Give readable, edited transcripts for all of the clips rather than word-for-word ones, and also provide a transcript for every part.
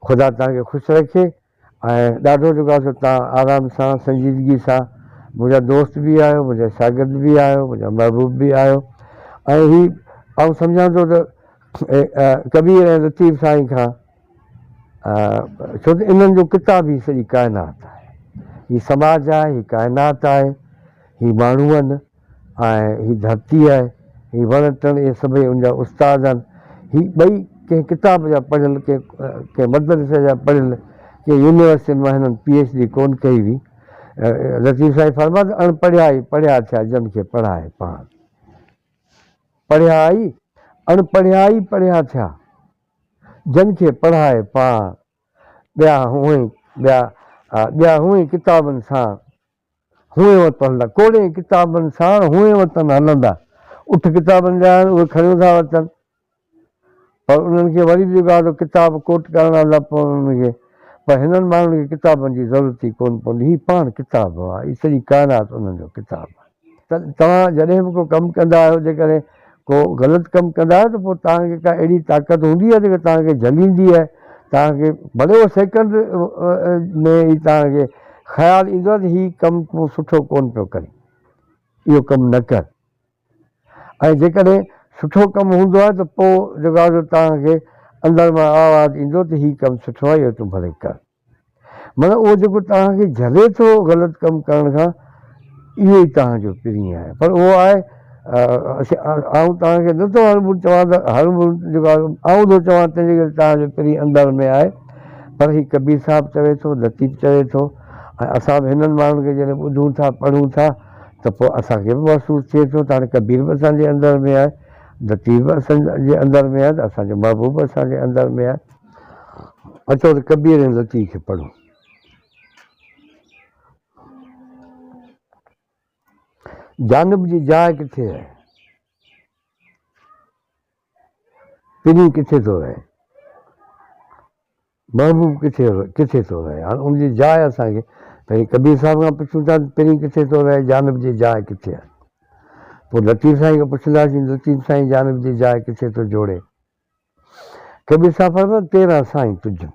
خدا توهان کي خوش رکي ۽ ڏاڍو جيڪو آهي سو توهان آرام سان سنجيدگي سان منهنجا دوست به آهيو منهنجا شاگرد به آهيو منهنجا محبوب به آهيو ۽ هي آئون سمجهان ٿو ته ڪبير ۽ لطيف سائين کان ڇو ته انهن جو ڪتاب هي سڄي ڪائنات آهي هي سماج آهي هي ڪائنات آهي هي ماڻهو آهن ۽ هي ڌرتي آهي، هي وڻ ٽڻ اهي سڀئي ان جا استاد آهن. هي ٻئي ڪنهن ڪتاب جا پڙهيل، ڪنهن مدرسي جا پڙهيل، ڪنهن يونيورسٽين مان هنن پي ايڇ ڊي ڪونه ڪئي هئي. لطيف سائين فرمايو ته اڻ پڙهيا ئي پڙهيا ٿيا جن کي پڙهائي پاڻ. پڙهيا ئي اڻ پڙهيا ئي پڙهيا ٿيا جن کي پڙهائي پاڻ. ٻيا هونئن ٻيا ٻيا هونئن ڪتابن سان هونئن وطن هلندا. ڪوڙين ڪتابن ساڻ هونئن وطن هلندا. اٺ ڪتابن جا آهن اهي کڻيو ٿا وتن. پر انهن کي وري به جيڪو آهي سو ڪتاب ڪوٽ ڪرڻا ٿا پون انهن کي. پر هنن ماڻهن کي ڪتابن جي ضرورت ئي ڪونه پوندي. هي پاڻ ڪتاب هئا. هي سڄي ڪائنات انهن جو ڪتاب آهي. ته توهان جڏهن به ڪو ڪم ڪندا آهيو جيڪڏهن ڪو غلط ڪم ڪندا آهيو ته پوء توهان کي ڪا اهڙي طاقت هوندي آهي جيڪا توهان کي جهليندي آهي توهان کي ڀلي اهو سيڪنڊ ۾ ئي توهان کي خيال ايندو آهي ته هي ڪم تون سٺو ڪونه پيو ڪرين اهو ڪم نه ڪر ۽ جيڪڏهن سٺو ڪم هوندو آهي ته پوء جيڪو آهي سو توهان کي اندر مان آواز ايندو ته هي ڪم سٺو آهي اهو تون ڀلي ڪر. معنيٰ اهو جيڪو توهان کي جهلي ٿو غلط ڪم ڪرڻ کان اهو ئي توهان جو پرين آهي پر اهو آهي آئون توهان کي نٿو هربر چوان ته هربر جيڪو آهي آئون ٿو چوان تنهن جي ڪري توهان جو پرين اندر ۾ آهي پر هي ڪبير صاحب چوي ٿو لطيف چوي ٿو ۽ اسان به هنن ماڻهن کي جڏهن ٻڌون ٿا پڙهون ٿا ته پوء اسان کي به محسوس ٿئي ٿو ته هاڻي ڪبير به اسان جي اندر ۾ آهي لطيف به اسان جي اندر ۾ آهي ته اسان جو محبوب به اسان جي اندر ۾ آهي. اچو ته ڪبير ۽ لطيف کي پڙهون. جانب جي جاء ڪٿي آهي؟ پرين ڪٿي ٿو رهي؟ محبوب ڪٿي ڪٿي ٿو رهي؟ هاڻ ان جي جاء اسان کي پهرين ڪبير صاحب کان پڇون ٿا ته پرين ڪٿي ٿو رهي؟ جانب جي جاء ڪٿي آهي؟ پوء لطيف سائين کان پڇنداسين لطيف سائين جانب جي جاء ڪٿي ٿو جوڙي؟ ڪبير صاحب فرمايو تيرا سائين تجھ ۾.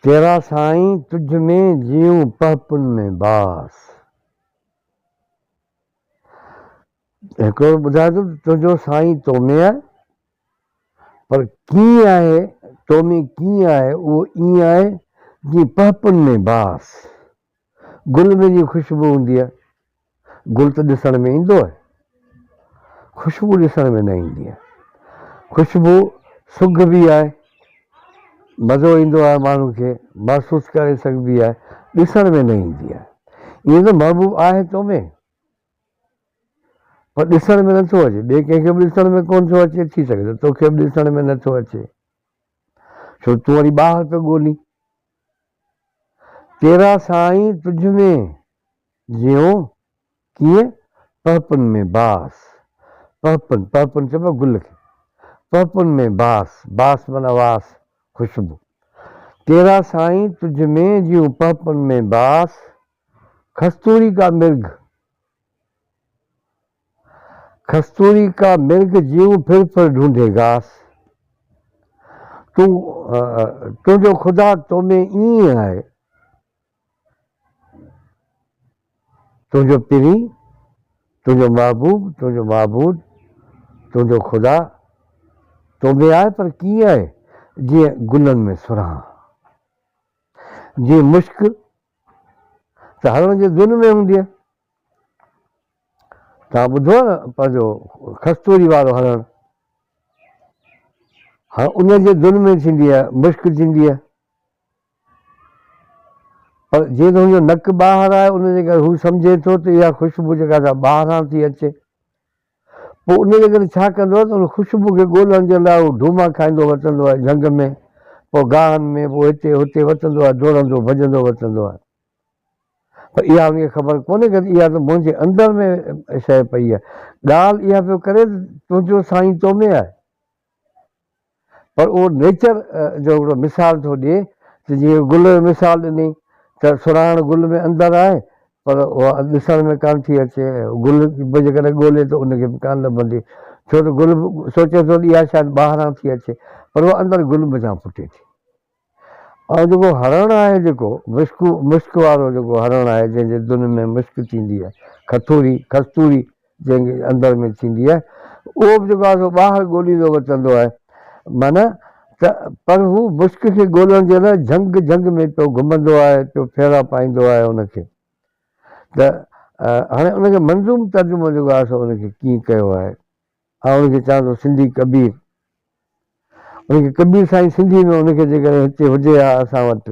تيرا سائين تجھ ۾ جيون پهپن ۾ باس. هڪڙو ٻڌائي ٿو ته تنهنجو سائين تو ۾ آهي پر ڪيئن آهي تو ۾ ڪيئن آهي اهو ائين آهي جيئن پهپن ۾ باس. گل ۾ جيئن خوشبو هوندي آهي. گل ته ڏسڻ ۾ ايندو آهي، خوشبو ڏسڻ ۾ نه ايندي آهي. خوشبو سگهبي آهي، مزو ايندو آهي ماڻهو کي، محسوس ڪري سگهبي آهي، ڏسڻ ۾ نه ايندي آهي. ائين ته محبوب آهي تو ۾، پر ڏسڻ ۾ نٿو اچي، ٻئي ڪنهن کي به ڏسڻ ۾ ڪونه ٿو اچي، ٿي سگهي ٿو توکي به ڏسڻ ۾ نٿو اچي، ڇو تون وري ٻاهر پيو ڳولين. تيرا سائين تجھ ۾. جيئون ڪيئن پهپن ۾ باس، پهپن، پهپن چئبو آهي گل کي، پهپن ۾ باس، باس معنيٰ واس، خوشبو. تيرا سائين تجھ ۾ جيئون پهپن ۾ باس، کستوري ڪا مرگھ، کستوري ڪا مرگھ جيئون ڦر ڦر ڍونڍي گاس. تون، تنهنجو خدا تو ۾ ائين آهي. تنهنجو پرين، تنهنجو محبوب، تنهنجو معبود، تنهنجو خدا تو ۾ آهي پر ڪيئن آهي جيئن گلن ۾ سرهاڻ، جيئن مشڪ ته هرڻ جي دن ۾ هوندي آهي. توهان ٻڌو آهي نه پنهنجو کستوري وارو هرڻ، ها ان جي دن ۾ ٿيندي آهي، مشڪ ٿيندي آهي. پر جيئن ته هن جو نڪ ٻاهر آهي ان جي ڪري هو سمجهي ٿو ته اها خوشبو جيڪا سا ٻاهران ٿي اچي. پوء ان جي ڪري ڇا ڪندو آهي ته ان خوشبو کي ڳولڻ جي لاء هو ڍوما کائيندو وتندو آهي جهنگ ۾، پوء گاهن ۾، پوء هتي هتي وتندو آهي، ڊوڙندو ڀڄندو وتندو آهي. پر اها هن کي خبر ڪونهي ته اها ته منهنجي اندر ۾ شيء پئي آهي. ڳالهه اها پيو ڪري ته تنهنجو سائين تو ۾ آهي. پر اهو نيچر جو هڪڙو مثال ٿو ڏئي ته جيئن گل جو مثال ڏني ته سرهاڻ گل ۾ اندر آهي پر اها ڏسڻ ۾ ڪانه ٿي اچي گل به جيڪڏهن ڳولي ته ان کي به ڪانه لڀندي ڇو ته گل به سوچي ٿو ته اها شايد ٻاهران ٿي اچي پر پر اها اندر گل منجهان ڦٽي ٿي. ۽ جيڪو هرڻ آهي جيڪو مشڪ مشڪ وارو جيڪو هرڻ آهي جنهن جي دن ۾ مشڪ ٿيندي آهي کٿوري، کستوري، جنهن جي اندر ۾ ٿيندي آهي اهو به جيڪو آهي سو ٻاهر ڳوليندو وتندو آهي معنيٰ ته پر هو مشڪ کي ڳولڻ جي لاء جهنگ جهنگ ۾ پيو گهمندو آهي پيو ڦيرا پائيندو آهي ان کي ته هاڻي ان کي منظوم ترجمو جيڪو آهي سو ان کي ڪيئن ڪيو آهي آئون ان کي چوان ٿو سنڌي ڪبير. ان کي ڪبير سائين سنڌي ۾ ان کي جيڪڏهن هتي هجي ها اسان وٽ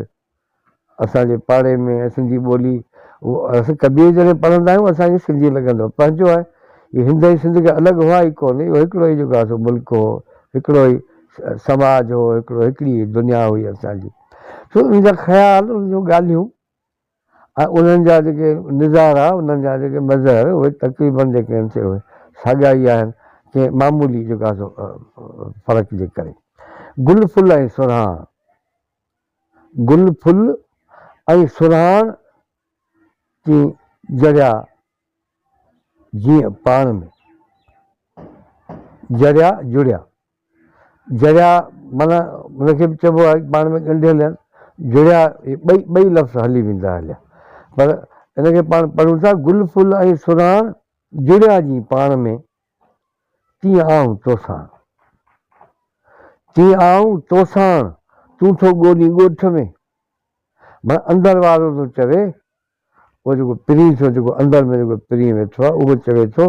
اسان جي پاڙي ۾ ۽ سنڌي ٻولي اسين ڪبير جڏهن پڙهندا آهيون اسان کي سنڌي لڳندو آهي پنهنجو آهي هي هند ۽ سنڌ کي الڳ هئا ئي ڪونه اهو هڪڙو ئي جيڪو آهي سو ملڪ هو هڪڙو ئي سماج هو هڪڙو هڪڙي ئي دنيا هئي اسان جي سو ان جا خيال ان جون ڳالهيون ۽ انهن جا جيڪي نظارا، انهن جا جيڪي مظهر، اهي تقريباً جيڪي آهن سي اهي ساڳيا ئي آهن، ڪنهن معمولي جيڪو آهي سو فرق جي ڪري. گل ڦل ۽ سرهاڻ، گل ڦل ۽ سرهاڻ ڪي جڙيا جيئن پاڻ ۾، جڙيا جڙيا. جڙيا معنيٰ ان کي به چئبو آهي پاڻ ۾ ڳنڍيل آهن، جڙيا اهي ٻئي ٻئي لفظ هلي ويندا هليا پر ان کي پاڻ پڙهون ٿا گل ڦل ۽ سرهاڻ جڙيا جيئن پاڻ ۾ تيئن آئون توساڻ تيئن آئون توساڻ تون ٿو ڳولين ڳوٺ ۾ معنيٰ اندر وارو ٿو چوي اهو جيڪو پرين ٿيو، جيڪو اندر ۾ جيڪو پرين ويٺو آهي، اهو چوي ٿو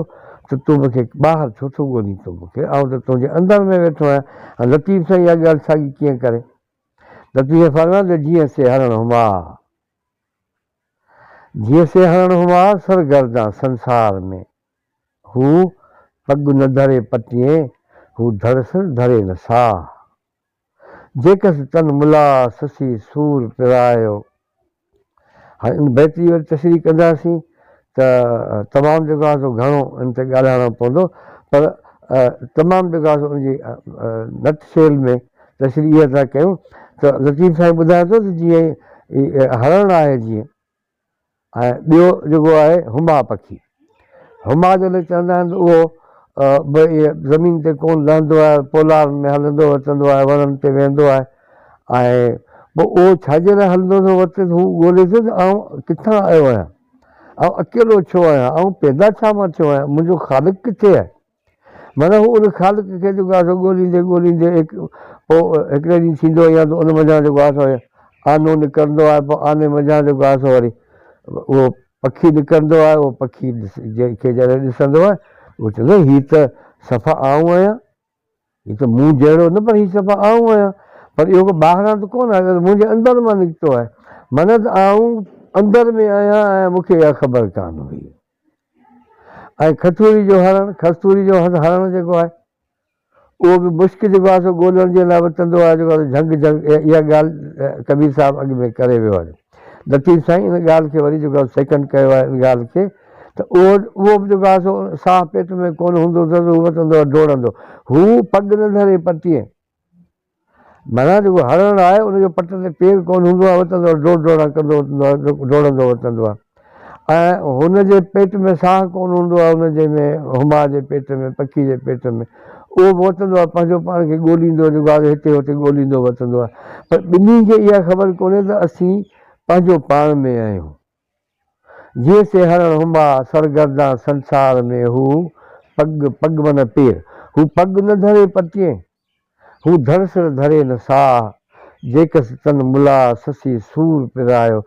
ته تون مون کي ٻاهر ڇو ٿو ڳولين تون مون کي، آئون ته تنهنجي اندر ۾ ويٺو آهيان. هاڻي لطيف سائين اها ڳالهه ساڳي ڪيئن ڪري؟ لطيف سائين فرمايو ته جيئن سي هرڻ هماء، جيئن سي هرڻ هماء، سرگردان سنسار ۾، هو پڳ نه ڌري پٽين، هو ڌڙ سر ڌري نه ساهه. جيڪس تن ملا سسي سور پرايو. هاڻي ان بيت جي وري تشريح ڪنداسين ته تمام جيڪو آهي سو گهڻو ان تي ڳالهائڻو پوندو پر تمام جيڪو آهي سو ان جي نٽ شيل ۾ تشريح اها ٿا ڪيون ته لطيف سائين ٻڌائي ٿو ته جيئن هرڻ آهي جيئن ۽ ٻيو جيڪو آهي هما پکي. هما جڏهن چوندا آهن ته اهو به ائين زمين تي ڪونه لهندو آهي، پولارن ۾ هلندو وتندو آهي، وڻن تي ويهندو آهي ۽ پوء اهو ڇا جي لاء هلندو ٿو وتي ته هو ڳولي ٿو ته آئون ڪٿان آيو آهيان، آئون اڪيلو ڇو آهيان، آئون پيدا ڇا مان ٿيو آهيان، منهنجو خالق ڪٿي آهي؟ معنيٰ هو ان خالق کي جيڪو آهي سو ڳوليندي ڳوليندي هڪ پوء هڪڙي ڏينهن ٿيندو يا ته ان منجهان جيڪو آهي سو آنو نڪرندو آهي پوء آني منجهان جيڪو آهي سو وري اهو پکي نڪرندو آهي اهو پکي کي جڏهن ڏسندو آهي اهو چوندو آهي هي ته صفا آئون آهيان هي ته مون جهڙو نه پر هي صفا آئون آهيان پر اهو ڪو ٻاهران ته ڪونه آهي منهنجي اندر مان نڪتو آهي معنيٰ ته آئون اندر ۾ آهيان ۽ مون کي اها خبر ڪانه هئي. ۽ کٿوري جو هرڻ، کستوري جو هرڻ جيڪو آهي، اهو به مشڪ جيڪو آهي سو ڳولڻ جي لاء وتندو آهي جيڪو آهي جهنگ جهنگ اها ڳالهه ڪبير صاحب اڳ ۾ ڪري ويو آهي. لطيف سائين ان ڳالهه کي وري جيڪو آهي سيڪنڊ ڪيو آهي ان ڳالهه کي ته اهو اهو به جيڪو آهي سو ساهه پيٽ ۾ ڪونه هوندو اٿس هو وتندو آهي ڊوڙندو هو پڳ نه ڌري پٽيء معنيٰ جيڪو هرڻ آهي ان جو پٽ تي پير ڪونه هوندو آهي وتندو آهي ڊوڙ ڊوڙان ڪندو وتندو آهي ڊوڙندو وتندو آهي ۽ هن جي پيٽ ۾ ساهه ڪونه هوندو آهي ان جي ۾ هما جي پيٽ ۾ پکي جي پيٽ ۾ اهو به وتندو آهي پنهنجو پاڻ کي ڳوليندو جيڪو آهي هتي هتي ڳوليندو وتندو آهي پر ٻنهي کي اها خبر ڪونهي ته اسين پنهنجو پاڻ ۾ آهيون جيئن سي هرڻ هما سرگردان سنسار ۾ هو پڳ پڳ معنيٰ پير هو پڳ نه ڌري پٽين هو ڌڙ سر ڌري نه ساهه جيڪس تن ملا سسي سور پرايو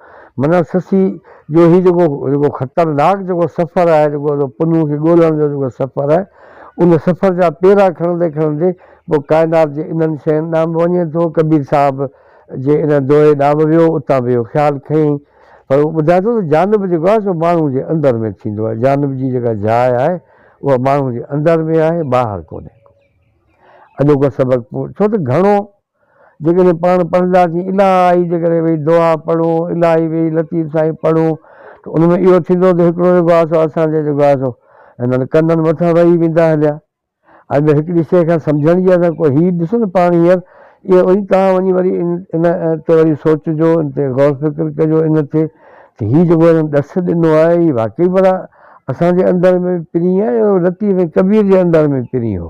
معنيٰ سسي جو هي جيڪو جيڪو خطرناڪ جيڪو سفر آهي جيڪو پنهون کي ڳولڻ جو جيڪو سفر آهي ان سفر جا پيرا کڻندي کڻندي پوء ڪائنات جي انهن شين ڏانهن به وڃي ٿو ڪبير صاحب جي ان دوهي ڏانهن به ويو اتان به اهو خيال کنيائين پر هو ٻڌائي ٿو ته جانب جيڪو آهي سو ماڻهو جي اندر ۾ ٿيندو آهي. جانب جي جيڪا جاء آهي اها ماڻهو جي اندر ۾ آهي ٻاهر ڪونهي ڪو. اڄوڪو سبق پورو ڇو ته گهڻو جيڪڏهن پاڻ پڙهنداسين الاهي جيڪڏهن ويهي دوها پڙهون الاهي ويهي لطيف سائين پڙهون ته ان ۾ اهو ٿيندو ته هڪڙو جيڪو آهي سو اسان جي جيڪو آهي سو هنن ڪنن مٿان وهي ويندا هليا. ۽ ٻيو هڪڙي شيء کان سمجهڻ جي اسان ڪو هي ڏسو نه پاڻ هينئر اهو وري توهان وڃي وري ان تي وري سوچجو ان تي غور فڪر ڪجو ان تي ته هي جيڪو هنن ڏس ڏنو آهي هي واقعي ڀلا اسان جي اندر ۾ پرين آهي يا لطيف ۽ ڪبير جي اندر ۾ پرين هو.